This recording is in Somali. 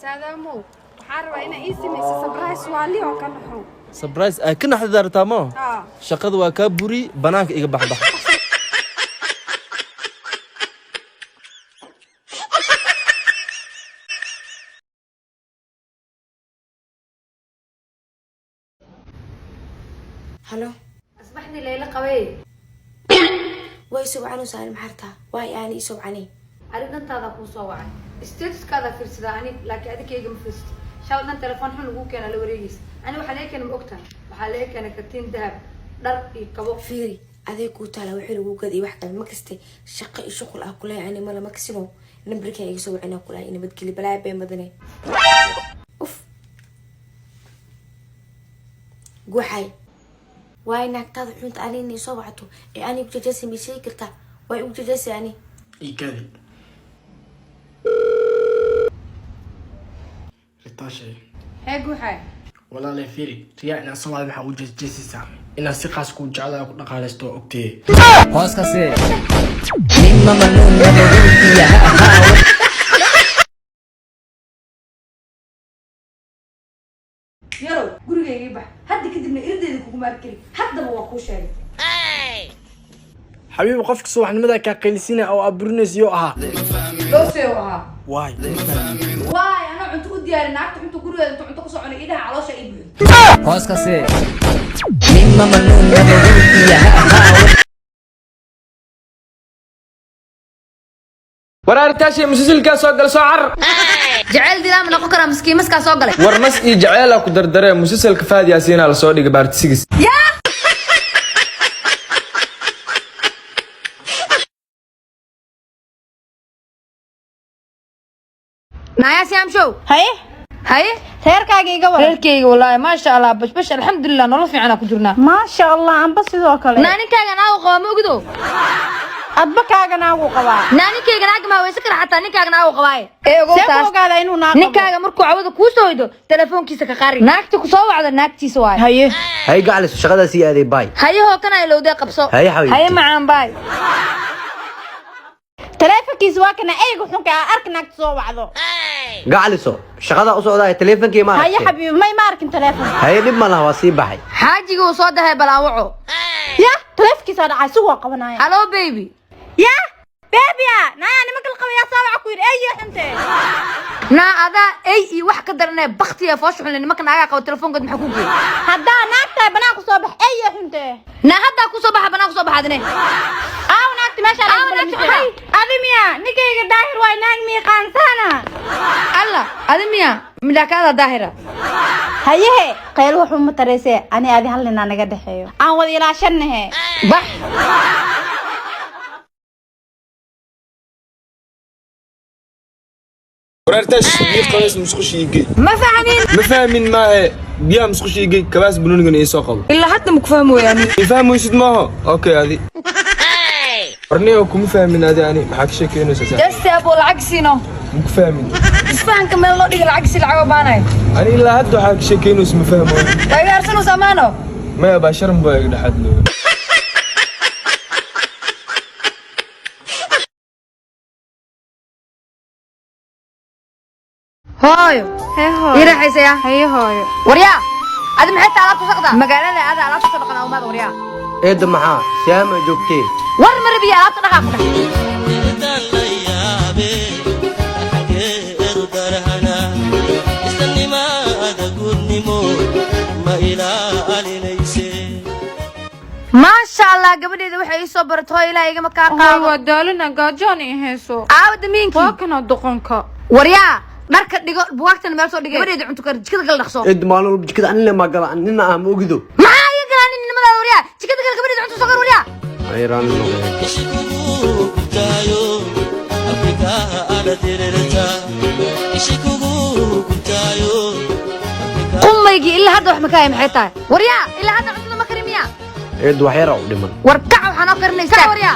Saadaamow, waxaan rabaa inaa ii samayso surprise waali oo ka naxo. Surprise aa ka naxdida rabtaa moo? Haa. Shaqada waa kaa buri, banaanka iga baxbax. Halo. Asbaxdii layla qabay. Way soo saarin maxartaa waay aani ii soo wacanay. Arrin dantaada kuu soo wacay, statuskaada fiirsadaa ani, laakiin adikayga ma fiirsato. Shalay dhan telefoon xun lagu keena la wareegaysa. Ani waxaa laga keenay, ma ogtahay? Waxaa laga keenay katiin dahab, dhar iyo kabo. Fiiri, adee kuu taala wixii lagu gad iyo wax kale. Ma kastay shaqo iyo shuqul ah kulahay ani mala makasino. Nambarkaa iga soo wacanaa kulahay, nabadgeli balaa been badane. Uf, guuxay waay naagtaada xunta ani inay soo wacto ee ani ugu jajasi. Ma sheegi kartaa way ugu jajasi ani? Ikadi ritaashay. Hee guuxay. Walaalay, fiiri, riyaa inaan soo wacday maxaa ugu jeesjeesaysaa? Inaan si qaas kuu jeclaa ku dhaqaalaysto waa ogtee. Hoos ka see. Yarow, gurigaygii bax hadda kadibna irdeeda kuguma arkeli. Haddaba waa kuu sheegay. Xabiibi, qofka subaxnimada kaa qaylisina oo aburinaysa yoo ahaa? Doosey u ahaa. Waay. Waay, anaa cunto u diyaarin naagta cunto gurigeeda inta cunto kusoo cunay idhaha caloosha ii buuxdo. Hoos ka see. War aritaashay, musalsalkaa soo gal, soo carar. Jaceyl dilaa ma noqon karaa miskiin maskaa soo galay? War mas iyo jaceela ku dardaree, musalsalka Fahad Yaasiinaa lasoo dhigay part 6. Yaa. Naya Siamshow. Haye. Haye. Reerkaaga iga waran. Reerkayga wallaahi maasha Allah, bashbash, alxamdulilah, nolol fiican aan ku jirnaa. Maasha Allah, amba sidoo kale. Naa ninkaaga naagu qaba ma ogido? Adba kaaga naagu qabaa. Naa ninkayga naaga ma haweysan kara, xataa ninkaaga naagu qabaaye. Ee ogow. See ku Taas. ogaada inuu naa qabo? Ninkaaga markuu cawada kuu soo hoydo, telefoonkiisa ka qari. Naagta ku soo wacda naagtiisa waaye. Haye. Hay gaclis, shaqadaas ii aaday, baay. Haye, hoo kana ilowdee qabso. Haye, xabiibti. Haye macaan, baay. Taleefankiisa waa kana, eyga xunka ah, arka naagta soo wacdo. Gacliso, shaqada u socdaa, taleefankii ma Haye. aragtay? Xabiibi, may ma arkin taleefanka. Haye, dhib ma laha, waa sii baxay. Xaajiga uu soo dahay, balaawaco. Ya, taleefankiisa dhacay, si waa qabanaya. Hello baby. Ya beebia, naaya nimanka la qabayaa soo waca ku yidhi eyga xunte. Naa adaa ey iyo wax ka daranee, baktiya foosha xunle. Nimanka naagaa qaba telefoonkood maxaa ku geeyey? Haddaa naag tahay, banaanku soo bax, eyga xunte. Naa haddaa kusoo baxa, banaan kusoo baxa adine. Aaw naagti meesha. Aaw naagti, maxay? Adi miya? Ninkayga Daahir waay, naag miiqaansana. Alla, adi miya midhaakaada Daahira? Hayehe, qayl wuxuu ma taraysee, ani adi hal ninaa naga dhexeeyo, aan wada ilaashanahe. Bax. War aritash, biyo qabays musqusha ii gey. Ma fahmin. Ma fahmin maahe, biyaha musqusha ii gey, kabaas banoonigana ii soo qabo. Ilaa hadda ma ku fahmi wayaani. Ii fahmaysid maaho? Okay, adi warniyo kuma fahmin adi. Ani maxaa ka sheekeynaysaa saaxiib? Jasti abo, lacag siino. Ma ku fahmin. Isfahanka meel loo dhiga, lacag si lacag u baanayo. Ani ilaa hadda waxaa ka sheekeynaysa ma fahmo. Waa iga arsanaysaa maano. Maya, baa sharan baa iga dhexaad looga. Hooyo. Hee hooyo. Ii raaxaysaya. Haye hooyo. Waryaa, adi maxay tahay alaabta saqda magaalada? Ada alaabta soo dhaqan umaada, waryaa. Eedda, maxaa siyaama joogtee? War ma rabiya, alaabta dhaqaa ku dhax. Maasha Allah, gabadheeda waxay ii soo baratay, hooyo, ilaah igama kaa Hooyo. Qaado. Waa daalina, gaajoon ii hayso. Aawa damiinkii? Waa kana doqonka. Waryaa, dharka dhigo, buwaagtana meel soo dhigo, gabadheeda cunto kar, jikada kala dhaqso. Eedda, maalin walba jikada anina maa gala, nina ah ma ogido. Maxaa iga galaa ninnimadaada? Waryaa, jikada kale, gabadheeda cunto soo kar, waryaa. Ay, raalli noqo. Qumaygii ilaa hadda wax ma kaaya, maxay tahay? Waryaa, ilaa hadda cuntada ma karin miya? Eedda, wax yar u dhiman. War kac, waxaan oo karinaysaa, waryaa.